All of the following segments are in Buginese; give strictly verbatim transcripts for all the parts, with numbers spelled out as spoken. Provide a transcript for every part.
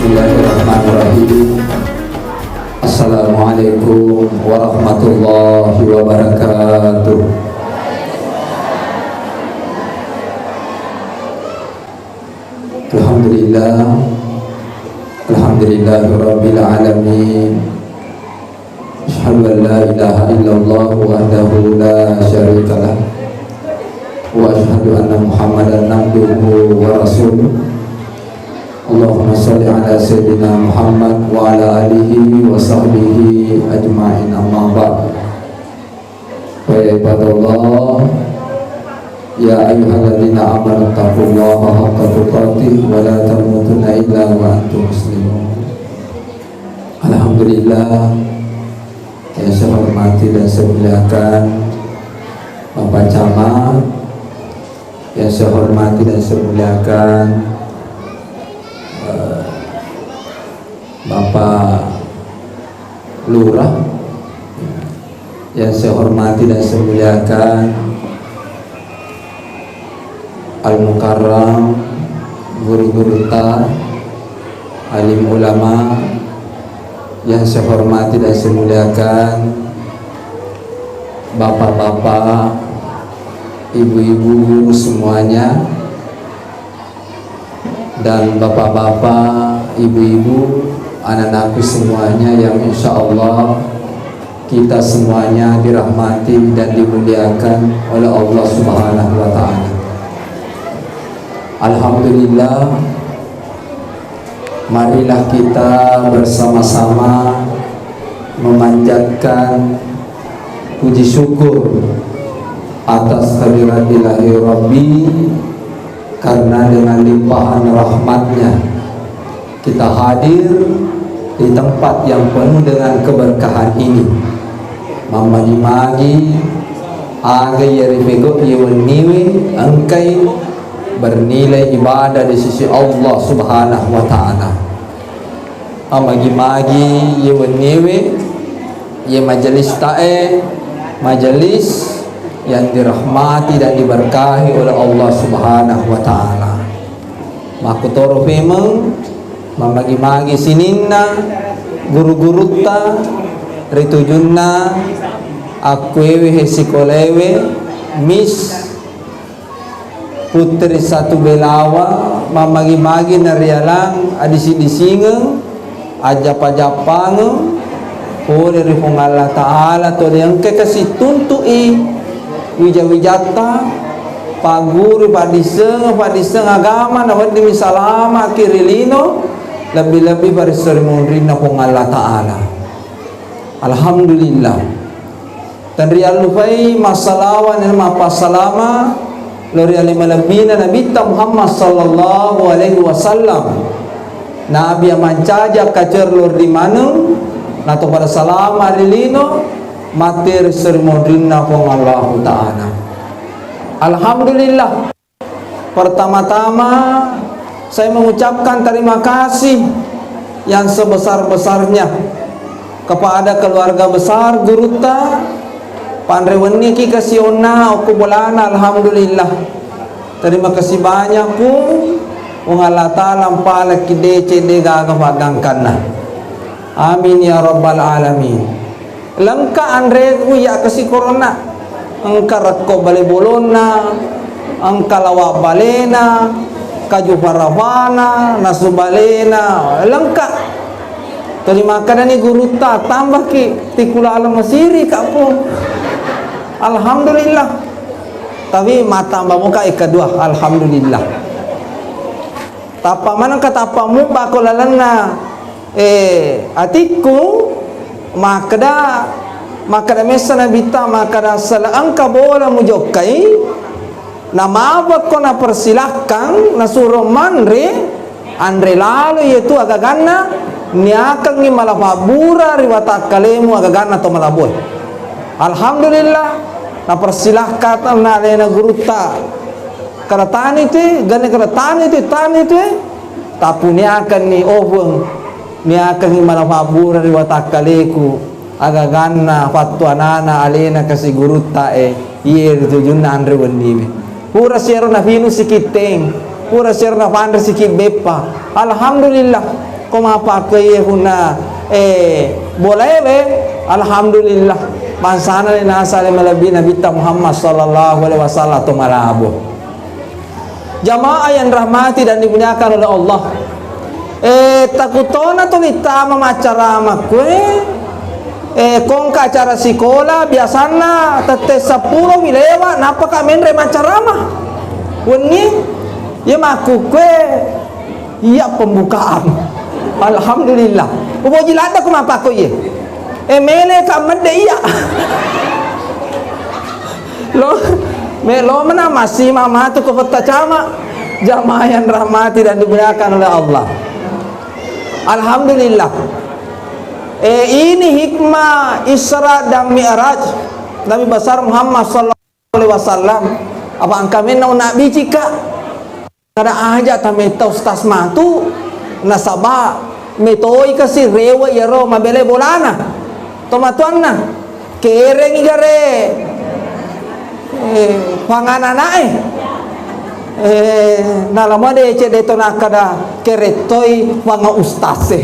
Bismillahirrahmanirrahim. Assalamualaikum warahmatullahi wabarakatuh. Alhamdulillah. Alhamdulillahirabbil alamin. Asyhadu an la ilaha illallah wahdahu la syarika lah. Wa asyhadu anna Muhammadan abduhu wa rasuluh. Allahumma shalli ala sayyidina Muhammad wa ala alihi wa sahbihi ajma'in, amma ba'd. Fa ya ibadallah, ya ayyuhalladzina amanu taqullaha haqqa tuqatih wa la tamutunna illa wa antum muslimun. Alhamdulillah, yang saya hormati dan saya muliakan Bapak Camat, yang saya hormati dan saya muliakan, eh, Bapak Lurah, yang saya hormati dan saya muliakan Al Mukarram, guru-gurutta, alim ulama, yang saya hormati dan saya muliakan bapak-bapak, ibu-ibu, guru semuanya, dan bapak-bapak, ibu-ibu, anak-anakku semuanya yang insya Allah kita semuanya dirahmati dan dimuliakan oleh Allah Subhanahu wa Ta'ala. Alhamdulillah, marilah kita bersama-sama memanjatkan puji syukur atas hadirat ilahi Rabbi, karena dengan limpahan rahmatnya kita hadir di tempat yang penuh dengan keberkahan ini. Mammagi-magi aga iya ripegau iya wenniwe engkai bernilai ibadah di sisi Allah Subhanahu wa Ta'ala. Mammagi-magi iya wenniwe, iya majelis tae, majelis yang dirahmati dan diberkahi oleh Allah Subhanahu wa Ta'ala. Makkutoro femeng, mammagi-magi sininna guru-gurutta ritujunna akkuewe he sikolaewe, Miss Putri Satu Belawa, mammagi-magi narialang adisi-disingeng, ajjappa-jappangeng pole ri Puang Allah Ta'ala, tuli engka kasi tuntu'i wija-wijatta, pagguru, paddissengeng, paddisseng agama, naweddimi salama'ki ri lino, lebbi-lebbi parisseng ri munrinna Puang Allah Ta'ala. Alhamdulillah. Tenriallupai massalawa nenna mappassalama lao ri ale malebbina Nabitta Muhammad sallallahu alaihi wasallam. Nabi iya mancaji akkacerlo ri maneng, nato pada salama ri lino, mate ri seri monrinna Puang Allahu Ta'ala. Alhamdulillah. Pertama-tama, saya mengucapkan terima kasih yang sebesar-besarnya kepada keluarga besar gurutta, panre wenniki kasionna okko bolana, alhamdulillah. Terima kasih banyak, Puang. Puang Allah Ta'ala mpalaki deceng, de gaga paggangkanna. Amin ya rabbal alamin. Lengka anreku iya kasi korona. Engka rekko bale bolonna, engka lawa balena, kaju farafana, nasu balena, lengka. Tuli makkedani gurutta, tambahki tikku laleng masiri, Kak, Puang. Alhamdulillah. Tapi mattamba muka eka dua, alhamdulillah. Tappa manengka tappa mubba ko lalenna, eh, atikku, makkeda, makkeda messa Nabitta, makkeda, "Sala engka bola mujokkai, namabekko napersilakkang, nasuro manre, anre lalo iyatu agaganna, niakengngi mala fabbura ri watakkalemu agaganna to malaboe." Alhamdulillah, napersilakkang alena gurutta. Kada tani tu, gane kada tani tu, tani tu, eh. Tapuniakanni, oh Puang, niakangngi mala fabbura ri watakkaleku, agaganna fattuanana alena kasi gurutta e, iye ritujunna anre wenniwe. Pura siero nafinu sikitteng, pura siero nafanre sikit beppa. Alhamdulillah. Ko mappakkoi ye punna, eh, bolaewe, alhamdulillah, bangsana le nasa le malebbi Nabitta Muhammad sallallahu alaihi wasallam to malabo. Jamaah yang rahmati dan dimuliakan oleh Allah. Eh, takutona tuli tama maccarama kue, eh, kongka acara sikola, biasanna tette seppulo mi lewa, napaka menre maccarama. Wenni, ye makkukue, iya pembukaan. Alhamdulillah. Uboji ladda ku mappakko iye. Eh, mele ka medde iya. Lo, me lo mena masih mama tu ko petta cama. Jamaah yang rahmati dan dimuliakan oleh Allah. Alhamdulillah. Eh, ini hikmah Isra dan Mi'raj Nabi besar Muhammad sallallahu alaihi wasallam. Apa engka menna unabicika? Kada aja tametta ustaz matu, nasaba metoi kasi rewe iyaro mabele bolana. Tomatuanna, kerengi gare, eh, pangananae. Eh, nalamo de cedde to nakkada kerettoi panga ustaz e.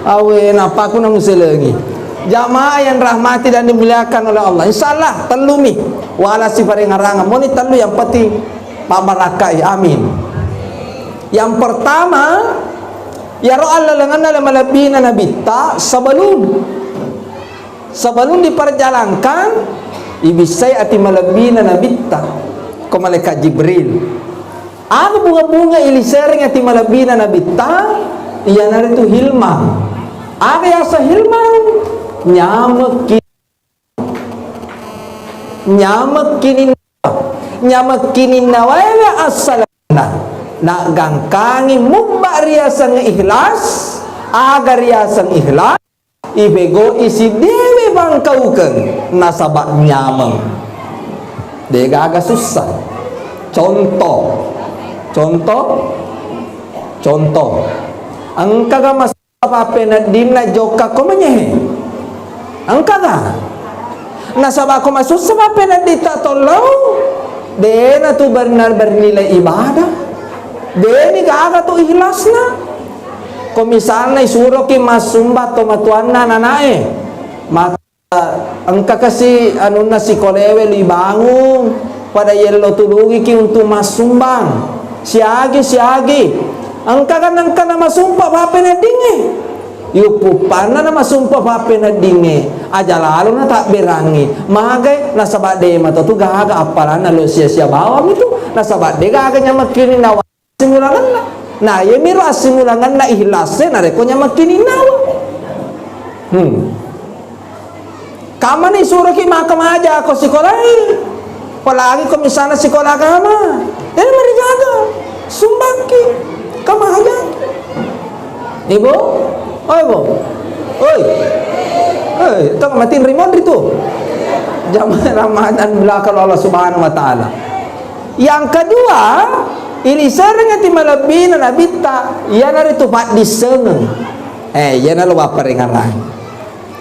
Awe, napaku namuselengi. Jamaah yang rahmati dan dimuliakan oleh Allah. Insya Allah, tellumi. Wala siparengaranga. Moni tellu yang penting mabarakai. Amin. Yang pertama, yaro allalenganna le malebbina nabitta sebelum, sebelum diperjalankan, ibissai ati malebbina nabitta ko malaikat Jibril. Aga bunga-bunga ilisereng ati malebbina nabitta, iyanaritu hilmang. Aga yasa hilmang? Nyamekki Nyamekkininnawa, nyamekkininnawaewe assalenna, naggangkangi mubba riaseng ikhlas, aga riaseng ikhlas, ipegau'i sidewe bangkaukeng, nasaba nyameng. Degaga sussa. Contoh, contoh, contoh. Engkaga mas- pappeneddinna jokka ko manyehe? Engkaga? Nasaba ko masussa pappenedditta tollau, dena tu benar bernilai ibadah. Deni gaga tu ikhlasna. Ko misalna isuroki massumba to matuanna nanae, maka engka kasi anunna sikolewe libangung, pada yello tulungiki untuk massumbang. Siagi, siagi. Engka kan engka namasumpa pappeneddingnge. Yupuppanna namasumpa pappeneddingnge. Aja lalo natabberangngi. Magai nasaba de mato tu gaga appalanna lo sia-sia bawang itu. Nasaba de gaga nyamakkini nawa- Assimulangenna. Nah, iyemiro assimulangenna ikhlasé narékko nyamekkininnawa. Hmm. Kammani suroki makkamaja ko sikolai. Apalagi ko misalna sikola agama. Eh, marigaga. Sumbangki. Kamaja. Ibu? Oi, Bu. Oi. Oi, tong matinri monri tu. Jamaah Ramadan belakang Allah Subhanahu wa Ta'ala. Yang kedua, ilisereng ati malebbina nabitta, iyanaritu paddissengeng. Eh, iyana lo wapparengarang.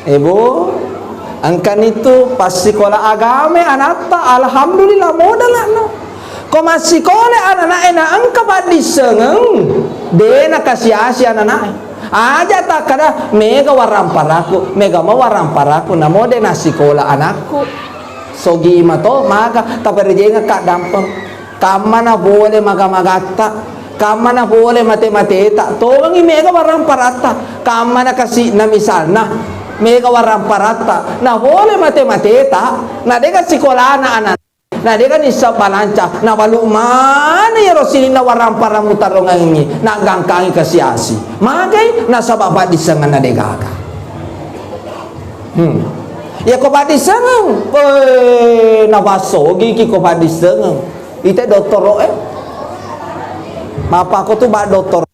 Eh, Bu, engkanitu passikola agame anatta, alhamdulillah modala'na. Ko massikola anana'e na engka paddissengeng, de nakasi-asi anana'e. Aja takkada mega waramparaku, mega mo waramparaku, namo de nassikola anakku. Sogi mato, maka taperejengekka dampeng. Kammana pole maga-magatta, kammana pole mate-mateta, tongengi mega waramparatta, kammana kasi'na misalna, mega waramparatta, na pole mate-mateta, na dega sikolana ana, na dega nissa balanca, na balu mane yero sininna warampara mutarrongengi, na gangkangi kasi-asi. Magai nasaba paddissengenna degaga. Hmm. Iya ko paddissengeng, eh, napassogiki ko paddissengeng. Ite dottoro e. Mappako tu ba dottoro.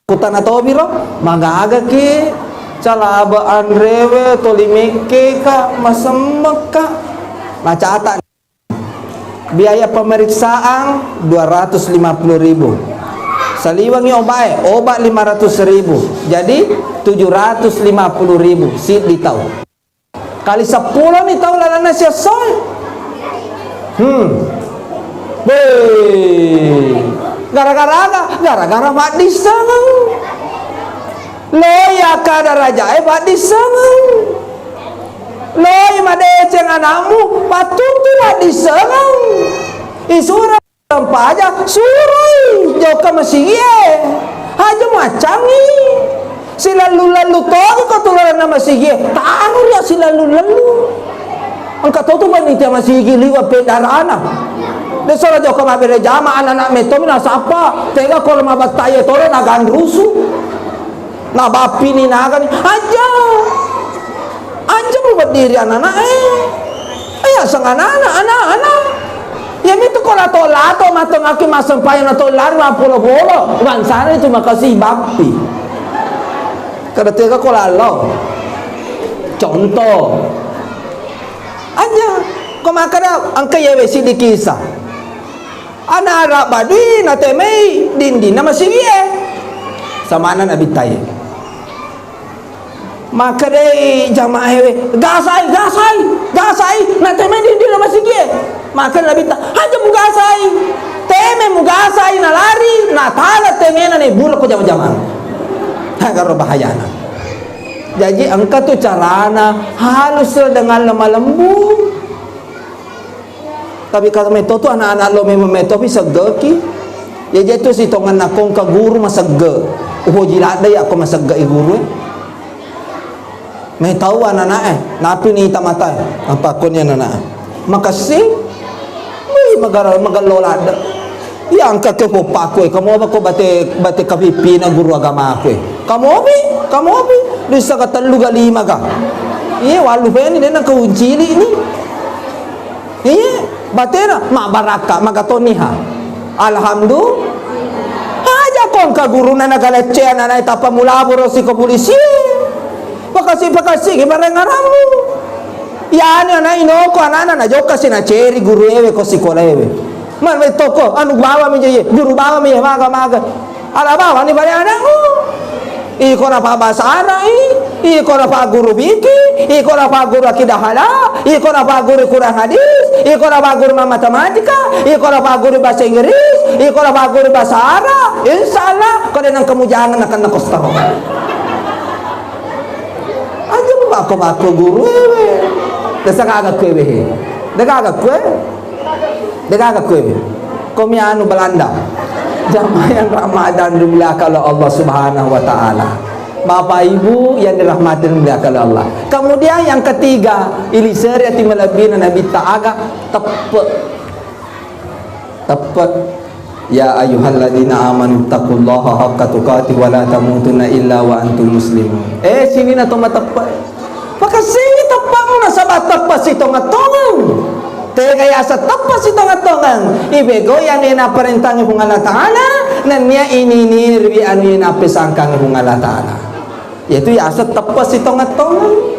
Kutana tobiro, magagaki calaba anrewe toli mekkeka masemmekka. Macata. Biaya pemeriksaan dua ratus lima puluh ribu. Saliwengi obae, obat lima ratus ribu. Jadi tujuh ratus lima puluh ribu siddi tau. Kali seppulo ni tau lalanna siessoe. Hmm. Weh. Gara-gara aga? Gara-gara paddissengeng. Loi akkadarajae paddissengeng. Loi madeceng anakmu, pattuntu paddissengeng. Isuro sempajang, suroi jokka masigie. Aja muaccangi. Silallu-lallu togi ko tu lalenna masigie. Taru ria silallu-lallu. Engka to tu panitia masigi liwa peddarana. De soro jokka mabbere jama, anak-anak mettomi nasappa. Tega ko mabattaie tolo naganrusu. Nabappini nagani. Aja. Aja mubeddiri anak-anak e. Iya sang anak-anak, anak-anak. Iya mitu ko lato-lato matengaki massempajang nato lari mappolo-polo. Bangsana itu makasi bappi. Kada tega ko lallo. Contoh. Aja. Ko makkada engka iyawe siddi kisah. Ana arabba dui natemai dindinna masigie. Samana Nabittae. Makkedai jamaewe, "Gasai, gasai, gasai, natemai dindinna masigie." Makkeda Nabitta, "Aja mugasai. Teme mugasai nalari, natala temena naibura ko jama-jamang." Hagaro bahayana. Jaji engka tu carana halus dengan lemah lembut. Tapi kata metto tu anak-anak lo memang metto pi seggeki. Ya je tu sitongenna kongka guru masegge. Uhoji ladde ya ko masegge i guru e. Metau anak-anak e, napi ni tamata e. Apa koni anak-anak e? Makassi. Wih, magara magello ladde. Iya engka ke poppaku e, kamu apa ko bate bate kapippina guru agamaku e. Kamu obi, kamu obi. Bisa ka tellu ga lima ga. Iya, walu peni dena kau cili ni. Iya, batena mabbarakka, magatoniha. Alhamdulillah. Aja kongka guruna nagalecce anana tappa mulaboro si kepolisi. Pakasi-pakasi ke barengarammu. Yani anak inoko anana najokka si naceri guru ewe ko sikola ewe. Man toko anu bawa mi je guru bawa mi maga-maga. Ala bawani pale anakmu. Iko na pabasa Arab i, iko na paguru fikih, iko na paguru akidah halal, iko na paguru Quran hadis, iko na paguru matematika, iko na paguru bahasa Inggris, iko na paguru bahasa Arab. Insya Allah, ko de nang kamu jangan akan nakostaro. Aja bako-bako guru ewe. Desa kagak kue wehe. Desa kagak kue. Degaga kue. Komi anu Belanda. Jamaah yang Ramadan dimuliakan oleh Allah Subhanahu wa Ta'ala. Bapak Ibu yang dirahmati dan dimuliakan oleh Allah. Kemudian yang ketiga, iliseri ati malebbina Nabitta aga teppe. Teppe. Ya ayyuhalladzina amanu taqullaha haqqa tuqatih wa la tamutunna illa wa antum muslimun. Eh, sini na to mateppe. Pakassingi teppe'mu nasaba teppe sitongeng-tongeng. Tega yaseng teppe sitongeng-tongeng. Ipegau'i anu napparentangngi Puang Allah Ta'ala, nennia ini-ini riwi anu napesangkangngi Puang Allah Ta'ala. Yaitu yaseng teppe sitongeng-tongeng.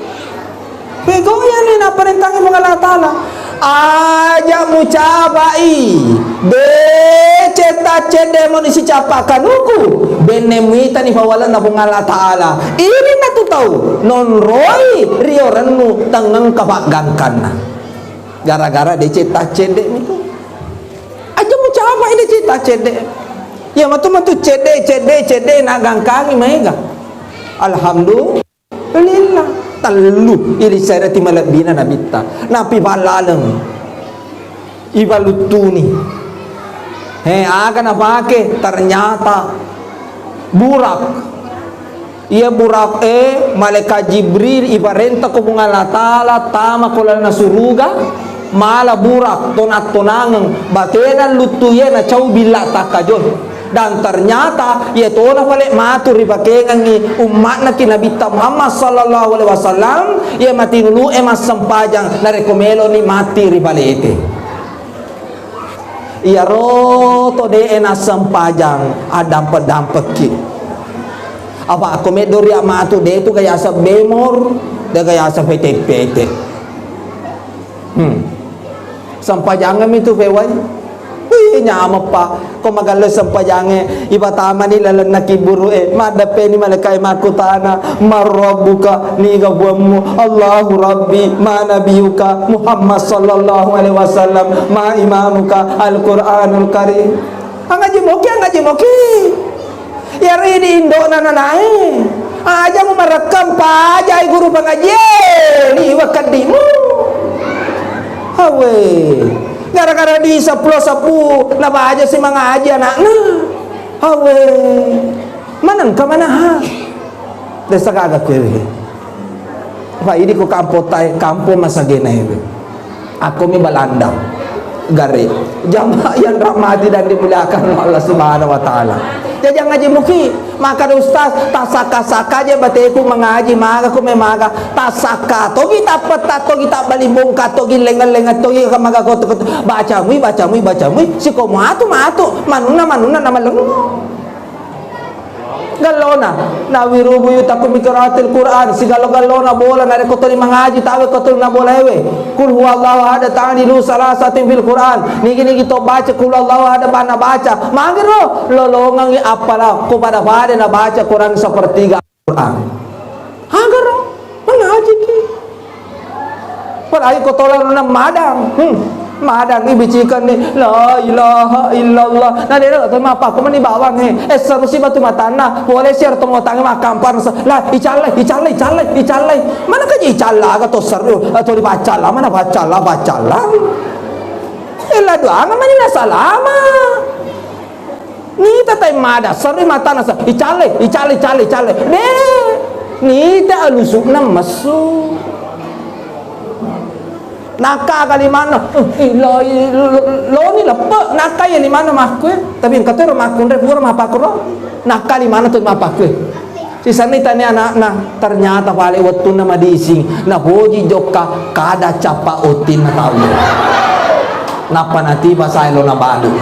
Pegau'i anu napparentangngi Puang Allah Ta'ala. Aja mucabai, deceng taccedde moni sicappa kanuku, benne muitani pawalenna Puang Allah Ta'ala. Ini natu tau nonroi rio rennu tengngengka paggangkanna. Gara-gara deceng taccedde mitu. Aja mucabai deceng taccedde. Iya matu-matu cedde, cedde, cedde nagangkangi maega. Alhamdulillah. Lillah. Tellu, ilisereti malebbina Nabitta. Napi ballaleng. Ibaluttuni. He, aga napake? Ternyata burak. Iya burak e, malaikat Jibril iparenta ko Puang Allah Ta'ala tama ko lalenna suruga, mala burak tonang-tonangeng, batena luttu iya nacau billa takkajo. Dan ternyata iya tona pale matu ripakengengngi umma'na ki Nabitta Muhammad sallallahu alaihi wasallam, iya matinulu'e massempajang narekko meloni matti ripalete. Iyaro to de'e nassempajang addampe-dampekki. Apa ko meddo ria matu de tu gayasa bemor, de gayasa pete-pete. Hmm. Sempajangeng mi tu fewai. Wih, nyameppa. Ko magalle sempajange, ipatamani lalenna kibburu'e. Maddeppeni malaikae makkutana, "Man rabbuka?" Niga puammu? "Allahu rabbi." "Ma nabiyuka?" "Muhammad sallallahu alaihi wasallam." "Ma imamuka?" "Al-Qur'anul Karim." Angaji moki, angaji moki. Iyaro idi indo'na nanae. Aja mumarekkang pajai guru pangajié, liwa keddimu. Awe. Gara-gara di seppulo sebbu, nabaja si mangaji anakna. Awe. Manengka manaha. Desa gaga kuewe. Fa idi ko kampong tae, kampong masagena ewe. Akkomi Balanda. Gare. Jamaah yang rahmati dan dimuliakan oleh Allah Subhanahu wa Ta'ala. Jaji ngaji muki, maka ustaz, tasaka-saka je bateku mengaji, maga ko memaga, tasaka togi, tapetta togi, tabbali bongka togi, lenga-lenga togi, kamaga koto-koto, baca mui, baca mui, baca mui, siko matu, matu, manunna, manunna, nama lengo. Gallona, nawiru buyutakum bi qiraatil Qur'an, sigallo-gallona bola, narekko toli mangaji, tawe ko toli na bola ewe. Qul huwallahu ahad, ta'dilu salasatin fil Qur'an. Nigi-nigi to baca qul huwallahu ahad, bana baca. Magero, lolongangi appala, ko pada-pada na baca Quran sepertiga Quran. Agaro, mangajiki. Padahal ko tolong nang madang. Hmm. Madang ibicikan ni la ilaha illallah. Nah, dia tu mapa ko mani bawang he. Eh, seru si batu matanna. Boleh siar tong otange makampan. Lah, icalle, icalle, icalle, icalle. Mana ka icalle aga to seru. Atau dibaca lah, mana baca lah, baca lah. Eh, la doang mani na salama. Nita tai mada, serri matana sa, icalle, icalle, icalle, icalle. De, nita alusukna messu. Nakka kalimanna, eh, ilo, ilo, loni leppe, nakka ya limanna makkue, tapi engka tu makkunre pura mapakuro, nakka limanna tu mapakkue. Sisenni tania anakna, ternyata pale wettunna madising, napoji jokka kada cappa ottinna tau. Nappa natiba saelo nabalu.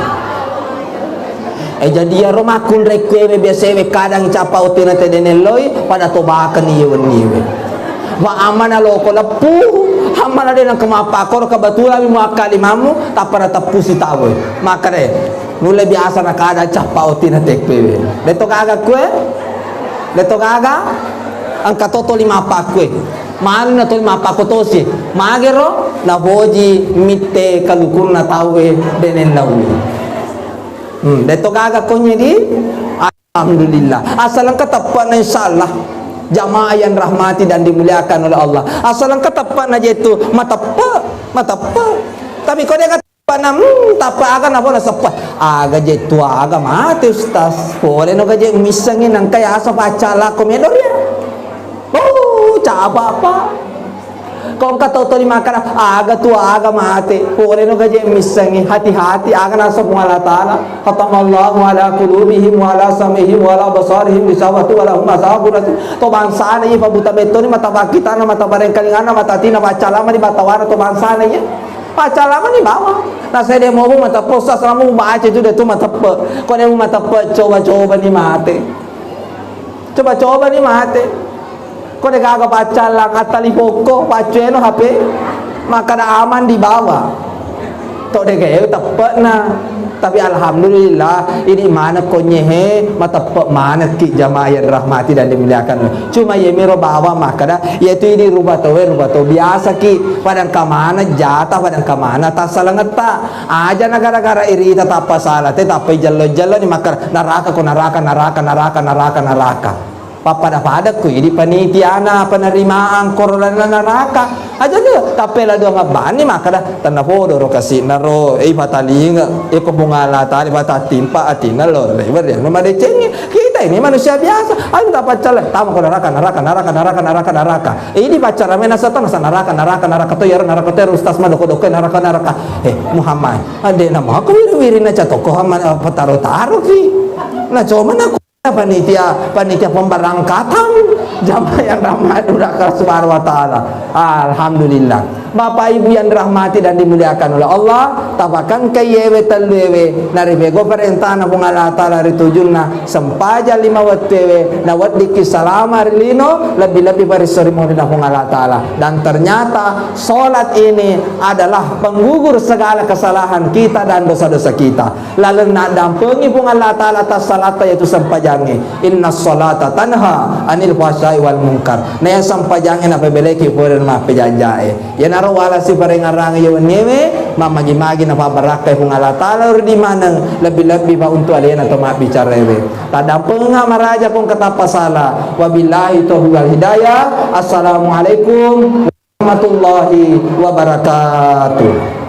Eh, jadi iyaro makkunrai kuewe biasaewe kadang cappa ottinna tede nelloi, pada tobakeni iye wenniwe. Wa ammana loko leppu, ammana de nengka mappakoro kebetulan mi muakkali mammu, tappa nateppusi tau. Makkare, nulle biasa nakada cappa ottinna tekkuewe. Deto gaga kue? Deto gaga? Engka to toli mappakkue. Manu na toli mappakko tosi. Magero napoji mitte kalukunna tauwe deneng naui. Hmm, deto gaga konye di. Alhamdulillah. Asal engka teppe'na, insyaallah. Jamaah yang rahmati dan dimuliakan oleh Allah. Asal engka teppe'na jetu, mateppe, mateppe. Tapi ko de Pana, hmm, tappa aga napona seppa. Aga je tu aga mate, Ustaz. Pole no gaje missengi nangka yasa paccala ko medoria. Oh, capa apa? Ko engka tau toli makkada, aga tu aga mate. Pole no gaje missengi, hati-hati aga naso Puang Allah Taala. Khatamallahu ala qulubihim wa ala sam'ihim wa ala absarihim ghishawatun wa lahum adzabun adzim. To bangsana iye pabuta bettoni mata pakkitana, mata parengkalinganna, mata atina, paccalama di batawana to bangsana iye. Paccallamani bawang. Nasaba de mobu mateppe, Ustaz, lamu baca itu de tu mateppe. Ko de mu mateppe, coba-coba ni mate. Coba-coba ni mate. Ko de gaga paccallang, attalipokko, paccueno H P. Makkada aman di bawang. To de gaga teppena. Tapi alhamdulillah, idi maneng konyehe, mateppe manekki jamaah yang dirahmati dan dimuliakan. Cuma yemiro bawang makkada, yaitu idi rupa towe, rupa to biasa ki, pada engka maneng jata, pada engka maneng tassalangetta. Aja na gara-gara irita tappa sala te, tappa ijello-jello ni makkada, naraka ko naraka, naraka, naraka, naraka, naraka. Pappada-pada ku idi panitiana penerimaan korolanna naraka. Aja tu, tappela doang abbani makkada, tenna podo ro kasi naro, eh, patalinga, eh, ko Puang Allah Taala, patatimpa atinna lo, rewer ya, no madecengi. Kita ini manusia biasa. Ayo tak paccala, tama ko naraka, naraka, naraka, naraka, naraka, naraka. Eh, ini pacara mena satu nasa naraka, naraka, naraka to yaro, naraka to yaro, ustaz ma doko-doko naraka, naraka. Eh, Muhammad, ade nama aku wiri-wiri na catoko hama, eh, pataro-taro ki. Na cuma aku panitia, panitia pemberangkatan jamaah yang rahmati Allah Subhanahu wa Ta'ala. Alhamdulillah. Bapak Ibu yang dirahmati dan dimuliakan oleh Allah, tapakangkai yewe tellu ewe, naripego parentana Puang Allah Ta'ala ri tujunna, sempajang lima wettu ewe, naweddikki salama ri lino, lebbi-lebbi parisori mulinna Puang Allah Ta'ala. Dan ternyata salat ini adalah penggugur segala kesalahan kita dan dosa-dosa kita. Lalenna dampengi Puang Allah Ta'ala tassalatta yaitu sempajang. Inna sholata tanha anil fahsyai wal munkar. Naya sampajangnge napabeleki pole mappejajjae. Iyanaro wala siparengarang iya wenniewe, mammagi-magi napabarakkai Puang Allah Ta'ala ri maneng, lebbi-lebbi pa untu alena to mabbicaraewe. Taddampenga maraja ko engka tappasala. Wabillahi taufiq wal hidayah. Assalamualaikum warahmatullahi wabarakatuh.